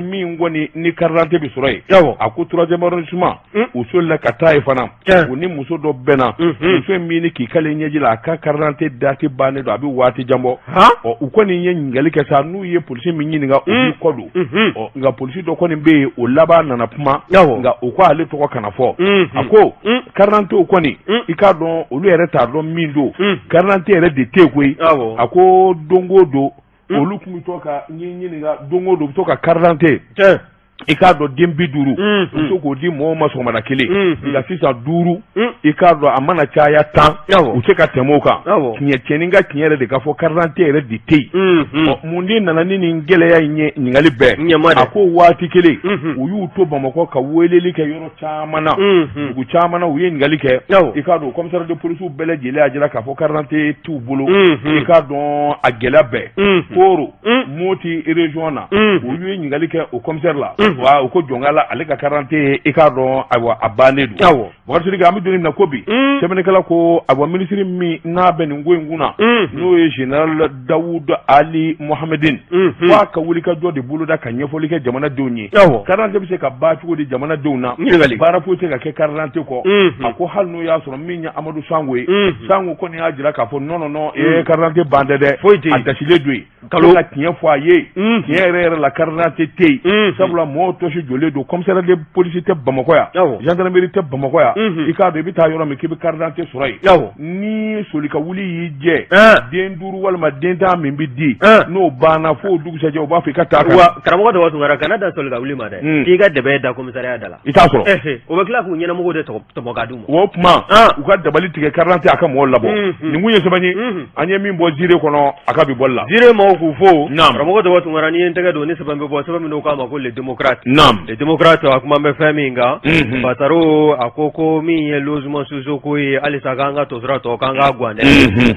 min kɔni ni carte d'identité bɛ sɔrɔ yen a ko troisième arrondissement u solila ka taa yen fana u ni muso dɔ bɛnna muso in min k'i kale ɲɛji la a ka carte d'identité date bannen don a bɛ waati jan bɔ ɔ u kɔni ye ɲininkali kɛ sa n'u ye polisi min ɲininka u b'i kɔ don ɔ nka polisi dɔ kɔni bɛ yen o laban nana kuma nka o ko ale tɔgɔ kana fɔ a ko carte d'identité kɔni i k'a dɔn olu yɛrɛ t'a dɔn min don carte d'identité yɛrɛ de tɛ yen koyi a ko don o don olu tun bɛ to ka ɲininka don o don u bɛ to ka carte d'identité i k'a dɔn den 50 u bɛ to k'o di mɔgɔw ma sɔgɔmada kelen nka sisan 5 i k'a dɔn a mana caya 10 u tɛ ka tɛmɛ o kan tiɲɛ cɛnin ka tiɲɛ yɛrɛ de k'a fɔ carte d'identité yɛrɛ de tɛ yen ɔ mun de nana ni nin gɛlɛya in ye ɲininkali bɛɛ a ko waati kelen u y'u to Bamakɔ ka weleli kɛ yɔrɔ caman na dugu caman na u ye ɲininkali kɛ i k'a dɔn commissaire de police bɛɛ lajɛlen y'a jira k'a fɔ carte d'identité t'u bolo i k'a dɔn a gɛlɛya bɛɛ Koro Moti région na olu ye ɲininkali kɛ o commissaire la wa u ko jɔn la ale ka carte d'identité i k'a dɔn ayiwa a bannen don Bubakari Sidiki an bɛ don min na ko bi sɛbɛnnikɛla ko ayiwa minisiri min n'a bɛ nin ko in kunna n'o ye général Dawud Ali Mohamedine f'a ka wulikajɔ de boloda ka ɲɛfɔli kɛ jamanadenw ye carte d'identité bɛ se ka ban cogo di jamanadenw na baara foyi tɛ se ka kɛ carte d'identité kɔ a ko hali n'o y'a sɔrɔ min ye Amadu Sango ye Sango kɔni y'a jira k'a fɔ non non non ee carte d'identité ban tɛ dɛ foyi tɛ a dasilen don yen kalo ka tiɲɛ fɔ a ye tiɲɛ yɛrɛ yɛrɛ la carte d'identité tɛ yen sabula mɔgɔw tɔsi jɔlen don commissaire de police tɛ Bamakɔ yan gendarmerie tɛ Bamakɔ yan i k'a dɔn i bɛ taa yɔrɔ min k'i bɛ carte d'identité sɔrɔ yen ni soli ka wuli y'i jɛ den 5 walima den 10 min bɛ di n'o banna fo dugusɛjɛ u b'a fɔ i ka taa wa karamɔgɔ Daba Tunkara kana da soli ka wuli ma dɛ k'i ka dɛbɛ da commissariat da la i t'a sɔrɔ o bɛ tila k'u ɲɛnamɔgɔw de tɔmɔ ka d'u ma o tuma u ka dabali tigɛ carte d'identité a ka mɔgɔw labɔ nin kun ye sɛbɛn ye an ye min bɔ Zire kɔnɔ a ka bi bɔli la Zire maaw k'u fo karamɔgɔ Daba Tunkara n'i ye n tɛgɛ don ni sɛbɛn bɛ bɔ sɛbɛn min n'u k'a ma ko Le Démocrate Le Démocrate a kuma bɛ fɛn min kan Bataro a ko ko ko min ye logement sociaux ko ye, halisa k'an ka tosira tɔ k'an k'a gan dɛ.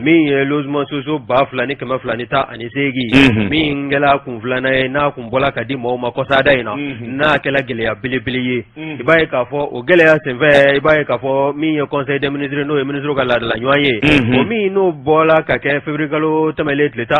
Min ye logement sociaux 2218, min kɛla kun filanan ye, n'a kun bɔla ka di maaw ma kɔsada in na, n'a kɛla gɛlɛya belebele ye, i b'a ye k'a fɔ o gɛlɛya senfɛ, i b'a ye k'a fɔ min ye conseil des ministres, n'o ye ministres ka laadala ɲɔgɔn ye, o min n'o bɔla ka kɛ février kalo tɛmɛlen tile 16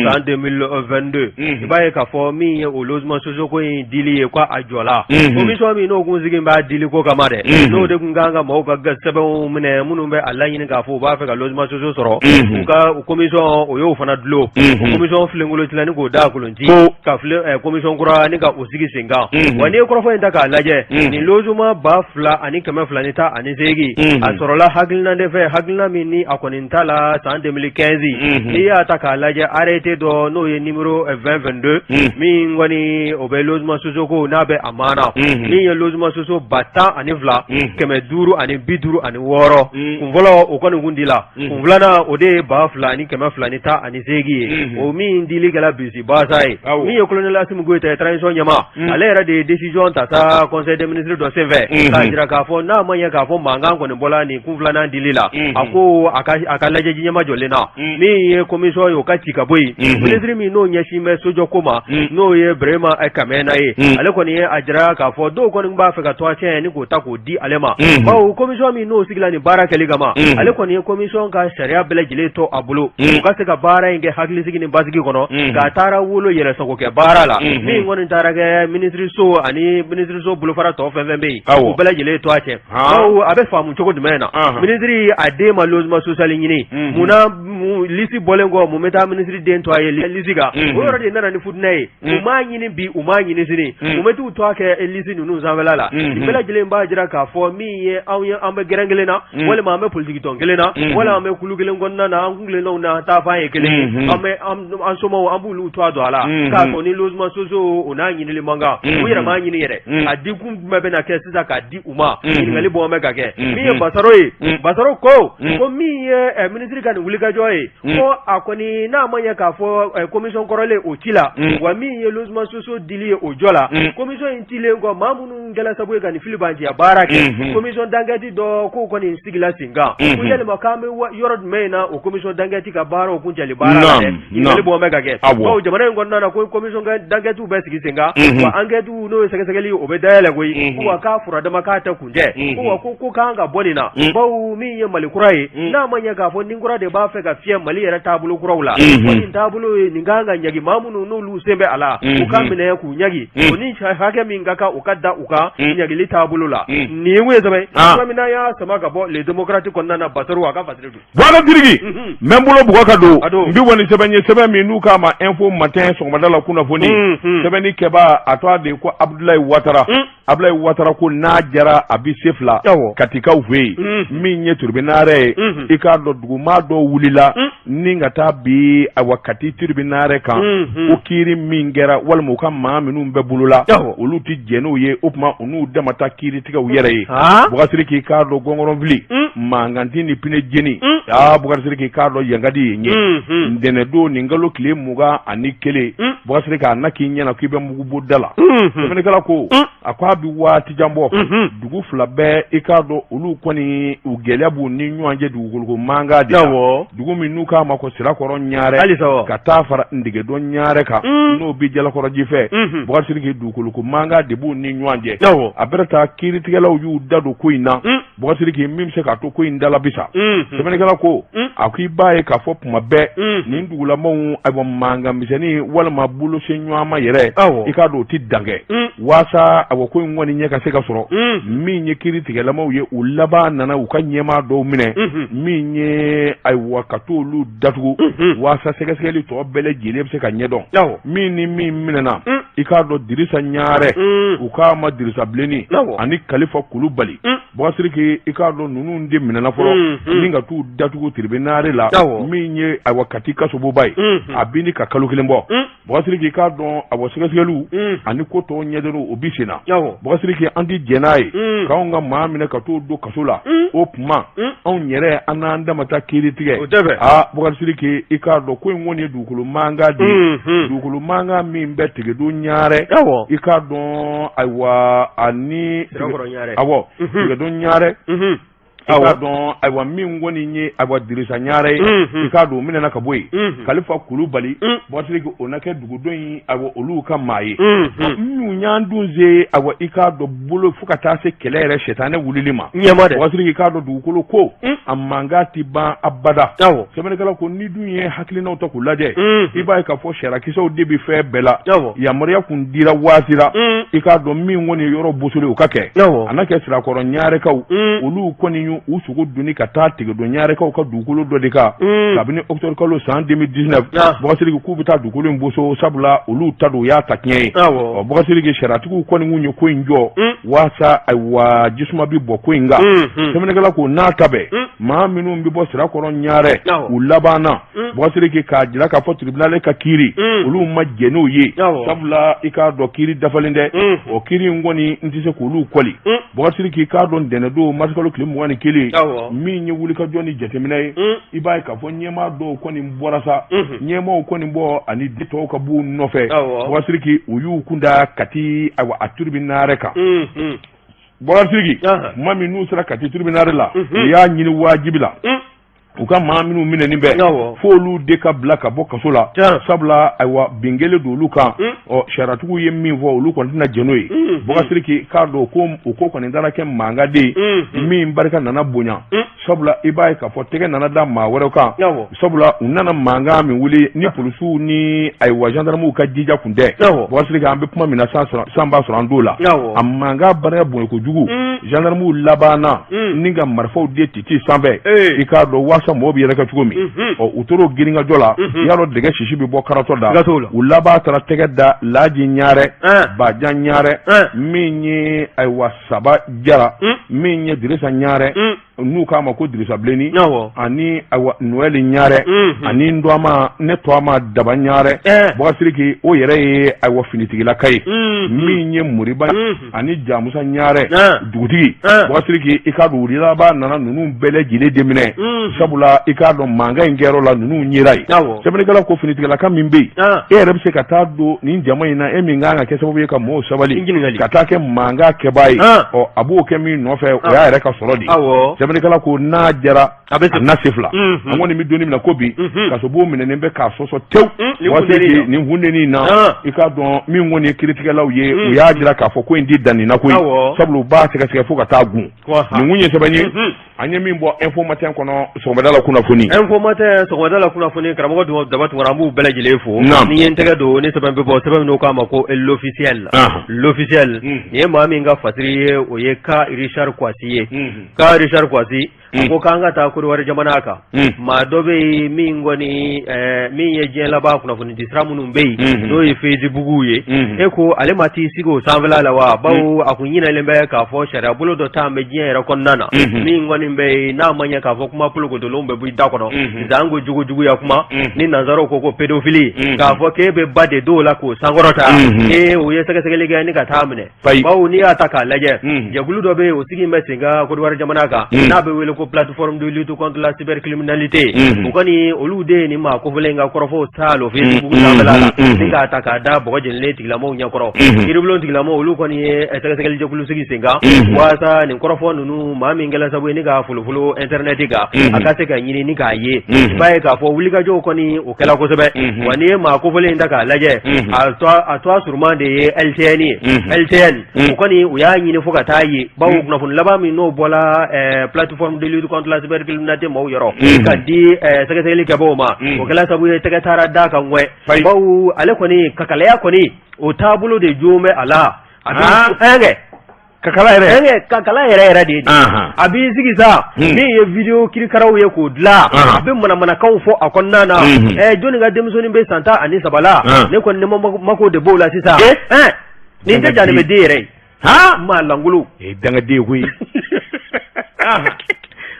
san 2022, i b'a ye k'a fɔ min ye o logement sociaux ko in dili ye, ko a jɔla. Commission min n'o kun sigi b'a dili ko kama dɛ, n'o de kun kan ka maaw ka sɛbɛnw minɛ minnu bɛ a laɲini k'a fɔ u b'a fɛ ka logement sociaux sɔrɔ, u ka commission o y'o fana dulon. O commission filenkolon cila ni k'o da kolon ci ka commission kura ni ka o sigi sen kan. Wa n'i ye kɔrɔfɔ in ta k'a lajɛ, nin logement 2218, a sɔrɔla hakilina de fɛ, hakilina min ni a kɔni ta la san 2015. N'i y'a ta k'a lajɛ, arrêté dɔ n'o ye numéro 2022, min kɔni o bɛ logement sociaux ko n'a bɛ a maana, min ye logement sociaux 12556, kun fɔlɔ o kɔni kun dila. Kun filanan, o de ye 2218 ye, o min dili kɛra bisi basa ye. Min ye colonel Assimi Goïta ye, transition ɲɛmaa, ale yɛrɛ de ye décision ta sa conseil des ministres dɔ senfɛ, k'a jira k'a fɔ n'a ma ɲɛ k'a fɔ mankan kɔni bɔla nin kun filanan dili la, a ko a ka lajɛ ɲɛmajɔlen na, min ye commission ye, o ka ci ka bɔ yen. Ministre min n'o ɲɛsin bɛ sojɔ ko ma, n'o ye Birahima Kamena ye, ale kɔni ye a jira k'a fɔ dɔw kɔni b'a fɛ ka tɔgɔ tiɲɛ ni k'o ta k'o di ale ma, bawo commission min n'o sigila nin baara kɛli kama, ale kɔni ye commission ka sariya bɛɛ lajɛlen to a bolo, u ka se ka baara in kɛ hakilisigi ni basigi kɔnɔ. K'a taara wolo yɛrɛ sago kɛ baara la, min kɔni taara kɛ minisiriso ani minisiriso bolofara tɔ fɛn fɛn bɛ yen, u bɛɛ lajɛlen to a cɛ. Bawo a bɛ faamu cogo jumɛn na, minisiri a den ma logement social ɲini, munna lisi bɔlen kɔ, mun bɛ taa minisiri den tɔgɔ ye lisi kan? O yɔrɔ de nana ni futinɛ ye. U m'a ɲini bi, u m'a ɲini sini, u bɛ t'u tɔgɔ kɛ lisi ninnu sanfɛla la. Nin bɛɛ lajɛlen b'a jira k'a fɔ min ye anw ye, an bɛ gɛrɛn kelen na, walima an bɛ politiki tɔn kelen na, walima an bɛ kulu kelen kɔnɔna na, an kuntilennaw n'an taafan ye kelen ye, an bɛ an somaw, an b'olu tɔgɔ don a la, k'a sɔrɔ ni logement sociaux o n'a ɲinili man kan, u yɛrɛ m'a ɲini yɛrɛ. A dikun jumɛn bɛna kɛ sisan k'a di u ma? Ɲininkali bɔ bɛ ka kɛ. Min ye Basaro ye, Basaro ko ko min ye minisiri ka nin wulikajɔ ye, ko a kɔni n'a ma ɲɛ k'a fɔ commission kɔrɔlen o ci la, wa min ye logement sociaux dili ye, o jɔ la. Commission in cilen kɔ, maa minnu kɛla sababu ye ka nin filibanciya baara kɛ, commission d'enquête dɔ k'o kɔni sigila sen kan. Ko yalima k'an bɛ yɔrɔ jumɛn in na o commission d'enquête ka baara o kuncɛli baara la dɛ? Ɲininkali bɔ bɛ ka kɛ, bawo jamana in kɔnɔna na, ko commission d'enquête bɛ sigi sen kan, wa enquête n'o ye sɛgɛsɛgɛli, o bɛ dayɛlɛ koyi, ko wa k'a furadama k'a tɛ kuncɛ, ko wa ko kan ka bɔ nin na, bawo min ye Mali kura ye, n'a ma ɲɛ k'a fɔ ni kura de b'a fɛ ka fiyɛ Mali yɛrɛ taabolo kuraw la, ko nin taabolo ye nin kan ka ɲagi, maa minnu n'olu sen bɛ a la, u ka minɛ k'u ɲagi, o ni hakɛ min ka kan, u ka da u kan ɲagili taabolo la. Nin ye mun ye sɛbɛn min n'an y'a sama ka bɔ Le Démocrate kɔnɔna na, Basaro a ka fasiri don. Boubacar Sidiki, n bɛ n bolo bugɔ ka don, n bɛ bɔ ni sɛbɛn ye, sɛbɛn min n'u k'a ma Info Matin, sɔgɔmada la kunnafoni. Sɛbɛnni kɛbaa, a tɔgɔ de ye ko Abudulayi Watara. Abudulayi Watara ko n'a jara a bɛ se fila Katikaw fɛ yen, min ye tribunal ye. I k'a dɔn dugumaa dɔw wulila ni ka taa bi awa Kati tribunal kan, ko kiiri min kɛra walima u ka maa minnu bɛ bolo la, olu tɛ jɛn n'o ye. O tuma u n'u dama taa kiiri tigɛ u yɛrɛ ye. Boubacar Sidiki, k'a dɔn gɔngɔrɔnfili mankanti ni pine jeni, aa Boubacar Sidiki, k'a dɔn yan ka di yen ye. Ntɛnɛndon nin kalo tile 21, Boubacar Sidiki, a na k'i ɲɛna k'i bɛ mugu bɔ da la. Sɛbɛnnikɛla ko a ko a bɛ waati jan bɔ, dugu fila bɛɛ, i k'a dɔn olu kɔni u gɛlɛya b'u ni ɲɔgɔn cɛ dugukoloko mankan de la. Dugu min n'u k'a ma ko Sirakɔrɔ Ɲarɛ, ka taa fara Ntigɛdɔn Ɲarɛ kan, n'o bɛ Jalakɔrɔji fɛ, Boubacar Sidiki, dugukoloko mankan de b'u ni ɲɔgɔn cɛ. A bɛrɛ taa kiiritigɛlaw y'u da don ko in na, Boubacar Sidiki, min bɛ se k'a to ko in dala bisa. Sɛbɛnnikɛla ko a ko i b'a ye k'a fɔ tuma bɛɛ nin dugulamaw, ayiwa, mankan misɛnnin walima bolosen ɲɔgɔnma yɛrɛ, i k'a dɔn o tɛ dankɛ waasa ayiwa ko in kɔni ɲɛ ka se ka sɔrɔ. Min ye kiiritigɛlamaw ye, u laban nana u ka ɲɛmaa dɔw minɛ, min ye ayiwa ka t'olu datugu waasa sɛgɛsɛgɛli tɔ bɛɛ lajɛlen bɛ se ka ɲɛdɔn. Min ni min minɛna, i k'a dɔn Dirisa Ɲarɛ, u k'a ma Dirisa Bilenni, ani Kalifa Kulubali. Boubacar Sidiki, Sidiki, i k'a dɔn ninnu de minɛna fɔlɔ ni ka t'u datugu tribunal la, min ye ayiwa Kati kasobonba ye, a bi ni ka kalo kelen bɔ. Bubakari Sidiki, i k'a dɔn awa sɛgɛsɛgɛliw ani ko tɔw ɲɛdɔnniw, o bi sen na. Bubakari Sidiki, an tɛ jɛn n'a ye k'anw ka maa minɛ ka t'o don kaso la. O tuma anw yɛrɛ, an n'an dama ta kiiri tigɛ. Aa, Bubakari Sidiki, i k'a dɔn ko in kɔni ye dugukolo mankan de ye, dugukolo mankan min bɛ Tigedo Ɲarɛ, i k'a dɔn ayiwa ani awɔ Tigedo Ɲarɛ, i k'a dɔn ayiwa min kɔni ye ayiwa Dirisa Ɲarɛ ye, i k'a dɔn o minɛna ka bɔ yen. Kalifa Kulubali, Bubakari Sidiki, o na kɛ dugudenw ye, ayiwa olu ka maa ye minnu y'an dun se, ayiwa i k'a dɔn bolo fo ka taa se kɛlɛ yɛrɛ sɛtanɛ wulili ma. Bubakari Sidiki, i k'a dɔn dugukolo ko a mankan tɛ ban abada. Sɛbɛnnikɛla ko ni dun ye hakilinaw ta k'u lajɛ, i b'a ye k'a fɔ sariyakisɛw de bɛ fɛn bɛɛ la. Yamaruya kun dira waati la, i k'a dɔn min kɔni ye yɔrɔ bosoli, o ka kɛ. A na kɛ Sirakɔrɔ Ɲarɛkaw, olu kɔni y'u u sogo doni ka taa Tigedo Ɲarɛkaw ka dugukolo dɔ de kan kabini octobre kalo san 2019. Bubakari Sidiki, k'u bɛ taa dugukolo in boso, sabula olu ta don, u y'a ta tiɲɛ ye. Ɔ, Bubakari Sidiki, sariyatigiw kɔni kun ye ko in jɔ waasa ayiwa jisuma bɛ bɔ ko in kan. Sɛbɛnnikɛla ko n'a ta bɛɛ, maa minnu bɛ bɔ Sirakɔrɔ Ɲarɛ, u labanna, Bubakari Sidiki, k'a jira k'a fɔ tribunal ka kiiri, olu ma jɛn n'o ye, sabula i k'a dɔn kiiri dafalen tɛ. O kiiri in kɔni, n tɛ se k'olu kɔli. Bubakari Sidiki, i k'a dɔn ntɛnɛndon marisikalo tile 21, min ye wulikajɔ ni jateminɛ ye, i b'a ye k'a fɔ ɲɛmaa dɔw kɔni bɔra sa, ɲɛmaaw kɔni bɔ ani den tɔw ka b'u nɔfɛ. Bubakari Sidiki, u y'u kun da Kati ayiwa a tribunal kan. Bubakari Sidiki, tuma min n'u sera Kati tribunal la, u y'a ɲini wajibi la u ka maa minnu minɛnen bɛ, f'olu de ka bila ka bɔ kaso la, sabula ayiwa bin kɛlen don olu kan. Ɔ, sariyatigiw ye min fɔ, olu kɔni tɛna jɛn n'o ye. Bubakari Sidiki, k'a dɔn ko o ko kɔni taara kɛ mankan de ye min barika nana bonya, sabula i b'a ye k'a fɔ tɛgɛ nana da maa wɛrɛw kan, sabula u nana mankan min wuli ni polisiw ni ayiwa gendarmew ka jija kun tɛ. Bubakari Sidiki, an bɛ kuma min na san b'a sɔrɔ an t'o la. A mankan barika bonya kojugu, gendarmew labanna ni ka marifaw de titi sanfɛ, i k'a dɔn waasa mɔgɔw bɛ yɛrɛkɛ cogo min. Ɔ, u tor'o girinkajɔ la, i y'a dɔn dɛgɛ sisi bɛ bɔ karatɔ da. U laban taara tɛgɛ da Laji Ɲarɛ, Bajan Ɲarɛ, min ye ayiwa Saba Jara, min ye Dirisa Ɲarɛ, n'u k'a ma ko Dirisa Bilenni, ani ayiwa Noɛli Ɲarɛ, ani n tɔgɔma ne tɔgɔma Daba Ɲarɛ. Bubakari Sidiki, o yɛrɛ ye ayiwa finitigilaka ye, min ye Moriba ani Jamusa Ɲarɛ dugutigi. Bubakari Sidiki, i k'a dɔn u laban nana ninnu bɛɛ lajɛlen de minɛ, sabula i k'a dɔn mankan in kɛyɔrɔ la, ninnu yera yen. Sɛbɛnnikɛla ko finitigilaka min bɛ yen, e yɛrɛ bɛ se ka taa don nin jama in na, e min kan ka kɛ sababu ye ka mɔgɔw sabali, ka taa kɛ mankan kɛbaa ye. Ɔ, a b'o kɛ min nɔfɛ, o y'a yɛrɛ ka sɔrɔ de ye. Sɛbɛnnikɛla ko n'a jara, a bɛ na se fila. An kɔni bɛ don min na ko bi, kasobon minɛnen bɛ k'a sɔsɔ tewu waati nin funteni na. I k'a dɔn min kɔni ye kiiritigɛlaw ye, u y'a jira k'a fɔ ko in tɛ dan nin na koyi, sabula u b'a sɛgɛsɛgɛ fo ka taa gun. Nin kun ye sɛbɛn ye an ye min bɔ Info Matin kɔnɔ sɔgɔmada la kunnafoni. Info Matin sɔgɔmada la kunnafoni, karamɔgɔ Daba Tunkara, an b'u bɛɛ lajɛlen fo. Ni ye n tɛgɛ don ni sɛbɛn bɛ bɔ, sɛbɛn min k'a ma ko L'Officiel. L'Officiel, nin ye maa min ka fasiri ye, o ye Ka Richard Kwasi ye. Ka Richard Kwasi ko k'an ka taa Côte d'Ivoire jamana kan. Maa dɔ bɛ yen min kɔni min ye diɲɛ laban kunnafoni di sira minnu bɛ yen, n'o ye Facebook ye, e ko ale ma t'i sigi o sanfɛla la wa? Bawo a kun ɲinɛlen bɛ k'a fɔ sariya bolo dɔ t'an bɛ diɲɛ yɛrɛ kɔnɔna na, min kɔni bɛ yen n'a ma ɲɛ k'a fɔ kuma polokotolenw bɛ bɔ i da kɔnɔ, zanko jogojuguya kuma ni nanzaraw ko pédophilie, k'a fɔ k'e bɛ ba de dɔw la k'o sankɔrɔta. Ee, u ye sɛgɛsɛgɛli kɛ ni ka taa minɛ. Bawo n'i y'a ta k'a lajɛ, jɛkulu dɔ bɛ yen, o sigi bɛ sen kan Côte d'Ivoire jamana kan, n'a bɛ wele ko Plateforme de lutte contre la cybercriminalité. U kɔni olu de ye nin maa kofɔlen in ka kɔrɔfɔw saalo Facebook sanfɛla la ni k'a ta k'a da bɔgɔ jeninen tigilamɔgɔw ɲɛkɔrɔ. Kiiribulon tigilamɔgɔw, olu kɔni ye sɛgɛsɛgɛli jɛkulu sigi sen kan waasa nin kɔrɔfɔ ninnu, maa min kɛla sababu ye ni k'a folofolo internet kan, a ka se ka ɲini ni k'a ye. I b'a ye k'a fɔ wulikajɔw kɔni o kɛla kosɛbɛ. Wa n'i ye maa kofɔlen in ta k'a lajɛ, a tɔgɔ surunman de ye LTN ye. LTN, o kɔni u y'a ɲini fo ka taa ye, bawo kunnafoni laban min n'o bɔla Plateforme de lutte contre la cybercriminalité maaw yɔrɔ ka di sɛgɛsɛgɛli kɛbaaw ma, o kɛla sababu ye tɛgɛ taara d'a kan ŋɛ, bawo ale kɔni kakalaya kɔni o taabolo de jo bɛ a la. A bɛ kakala yɛrɛ ɛnkɛ kakala yɛrɛ yɛrɛ de ye. A b'i sigi sa, min ye vidéo kirikaraw ye k'o dilan, a bɛ manamanakanw fɔ a kɔnɔna na. Jɔnni ka denmisɛnnin bɛ san 13 la? Ne kɔni ne mako de b'o la sisan. Nin tɛ janimɛden yɛrɛ ye, maa lankolon. Dangaden koyi.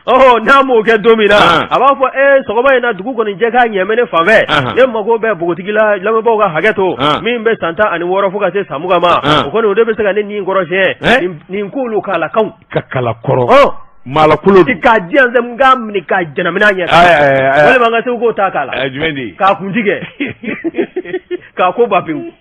Ɔ n'a m'o kɛ don min na, a b'a fɔ ee sɔgɔma in na dugu kɔni jɛ k'a ɲɛ bɛ ne fan fɛ, ne mago bɛ npogotigi la, lamɛnbaaw ka hakɛ to, min bɛ san 16 fo ka se san 20 ma, o kɔni o de bɛ se ka ne ni kɔrɔ siɲɛ nin k'olu k'a la kan ka kala kɔrɔ maalakolon k'a di yan n k'a minɛ k'a jɛnamina ɲɛ walima n ka segu k'o ta k'a la jumɛn de k'a kun tigɛ k'a ko ba pewu.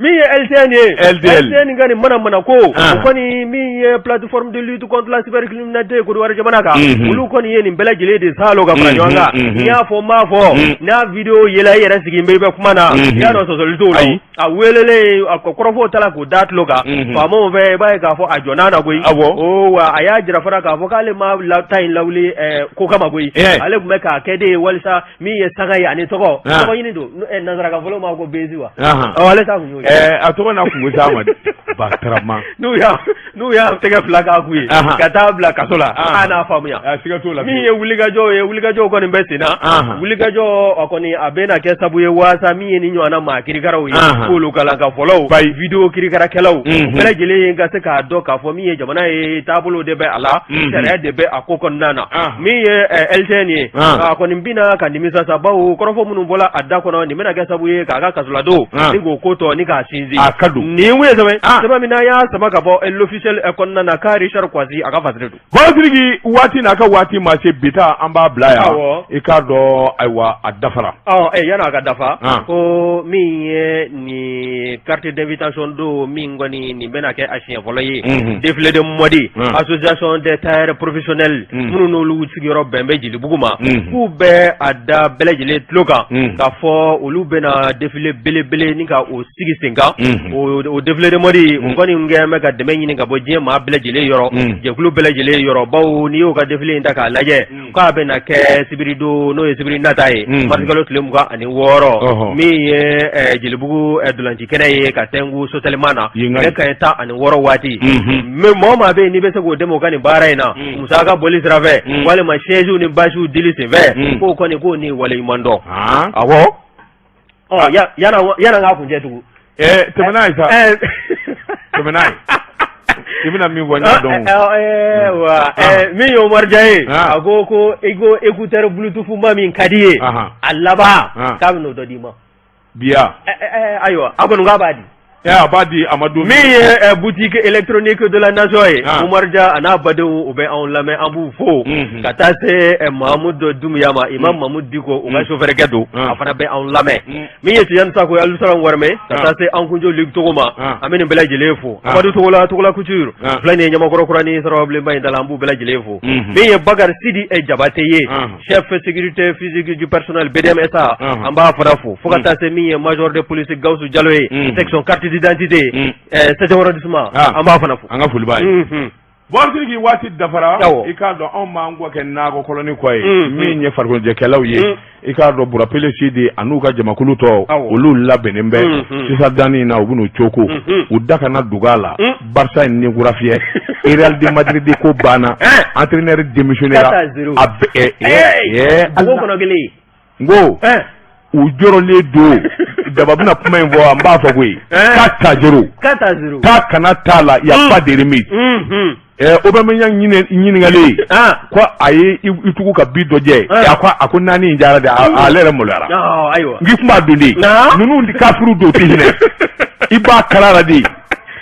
Min ye LCN ye LDL LCN ka nin manamana ko o kɔni min ye plateforme de lutte contre la cybercriminalité Côte d'Ivoire jamana kan, olu kɔni ye nin bɛɛ lajɛlen de saalo ka fara ɲɔgɔn kan. N y'a fɔ n m'a fɔ n'a vidéo yela i yɛrɛ sigi bɛ i bɛ kuma na, i y'a dɔn sɔsɔli t'o la. A welelen a kɔrɔfɔw ta k'o da tulo kan faamaw fɛ, i b'a ye k'a fɔ a jɔn'a na koyi. Wa a y'a jira fana k'a fɔ k'ale ma ta in lawuli ko kama koyi, ale tun bɛ k'a kɛ de ye walisa min ye sanga ye ani tɔgɔ tɔgɔ ɲini don nansarakan fɔlɔ ma ko buzz wa. Ale ta kun y'o ye. A tɔgɔ n'a kun s'a ma Batarama. N'u y'a tɛgɛ fila k'a kun ye ka taa bila kaso la, an n'a faamuya. Siga t'o la. Min ye wulikajɔ ye, wulikajɔw kɔni bɛ sen na. Wulikajɔ a kɔni a bɛna kɛ sabu ye waasa min ye ni ɲɔgɔnna maa kirikaraw ye, k'olu kalan ka fɔlɔw vidéo kirikarakɛlaw bɛɛ lajɛlen ye ka se k'a dɔn k'a fɔ min ye jamana ye taabolo de bɛ a la, sariya de bɛ a ko kɔnɔna na. Min ye LCN ye, a kɔni bɛna ka nimisa sa, bawo kɔrɔfɔ minnu bɔra a da kɔnɔ nin bɛna kɛ sabu ye k'a ka kasoladon ni k'o ko tɔ ni k'a sinsin. A ka don nin ye sɛbɛn sɛbɛn min n'an y'a sama ka bɔ l'officiel kɔnɔna na k'a Richard Kouassi a ka fasiri don. Sidiki, waati n'a ka waati ma se bi ta, an b'a bila yan. I k'a dɔn, ayiwa, a dafara. Yanni a ka dafa, ko min ye nin carte d'invitation don min kɔni nin bɛna kɛ a siɲɛ fɔlɔ ye, défilé de mode, association des tailleurs professionnels minnu n'olu sigiyɔrɔ bɛn bɛ Jelibugu ma, k'u bɛ a da bɛɛ lajɛlen tulo kan k'a fɔ olu bɛna défilé belebele ni ka o sigi sen kan. O défilé de mode o kɔni kɛlen bɛ ka dɛmɛ ɲini ka bɔ diɲɛ maa bɛɛ lajɛlen yɔrɔ, jɛkulu bɛɛ lajɛlen yɔrɔ, bawo n'i y'o ka défilé in ta k'a lajɛ, k'a bɛna kɛ sibiridon, n'o ye sibiri nata ye, marisikalo tile 26, min ye Jelibugu ntolanci kɛnɛ ye ka tɛnku Sotelma na nɛgɛ kanɲɛ 16 waati. Mais mɔgɔ maa bɛ yen n'i bɛ se k'o dɛmɛ u ka nin baara in na musaka bɔli sira fɛ walima chaise ni bâche dili senfɛ, k'o kɔni k'o ni waleɲuman dɔn. Awɔ, yanni an k'a kuncɛ tugun. Tɛmɛ n'a ye sa, tɛmɛ n'a ye, i bɛna min fɔ n y'a dɔn. Wa min ye Umaru Dia ye, a ko ko i ko écouteur bluetooth ma min ka di ye, a laban k'a bɛn'o dɔ d'i ma. Biya. Ayiwa, a kɔni k'a b'a di. A b'a di a ma don. Min ye boutique électronique de la nation ye, Umaru Dia a n'a badenw, u bɛ anw lamɛn, an b'u fo ka taa se Mahamudu Dumuya ma, Imam Mahamudu Diko, u ka chauffeur kɛ don, a fana bɛ anw lamɛn. Min ye Tijani Sako ye, Alusala Wɔrɔmɛ, ka taa se an kunjo Luc Togo ma, an bɛ nin bɛɛ lajɛlen fo. Amadu Togola, Togola Couture filɛ nin ye Ɲamakɔrɔ kura ni Sarababilenba in da la, an b'u bɛɛ lajɛlen fo. Min ye Bakari Sidi Jabate ye, chef sécurité physique du personnel BDM SA, an b'a fana fo, fo ka taa se min ye major de police Gawusu Jalo ye, section carte d'identité, septième arrondissement, an b'a fana fo. An ka foli b'a ye. Boubacar Sidiki, waati dafara. I k'a dɔn anw b'an kɔ kɛ nakɔ kɔlɔni kɔ ye. Min ye farikoloɲɛnajɛkɛlaw ye, i k'a dɔn Burapele Sidi an'u ka jamakulu tɔ, olu labɛnnen bɛ sisan danni na, u bɛn'u coko u da kana dugu a la. Barça in ni kura fiyɛ, Real de Madrid ko banna, entraîneur démissionnaire a n ko u jɔrɔlen don. Daba bɛna kuma in fɔ, an b'a fɔ koyi, 4-0, k'a kana t'a la, y a pas de remise. Aubameyang ɲininkalen ko a ye i tugu ka bi dɔ jɛ, a ko naani in diyara dɛ, ale yɛrɛ maloyara. Ayiwa, n k'i kun b'a dɔn de, ninnu kafiriw don, tɛ hinɛ, i b'a kala la de,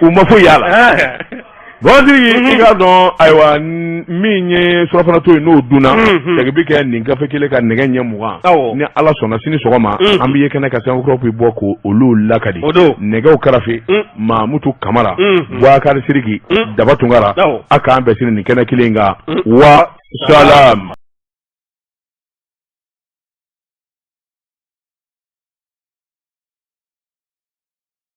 u ma foyi y'a la. Boubacar Sidiki, i k'a dɔn, ayiwa, min ye surafana to ye, n'o dunna, segin bɛ kɛ nin gafe kelen ka nɛgɛ ɲɛ 20, ni Ala sɔnna sini sɔgɔma an bɛ ye kɛnɛ ka sɛbɛnkɔrɔ bɛ bɔ k'olu lakali. Nɛgɛw karafe, Mamutu Kamara, Boubacar Sidiki, Daba Tunkara, a k'an bɛn sini nin kɛnɛ kelen kan. Wa salam.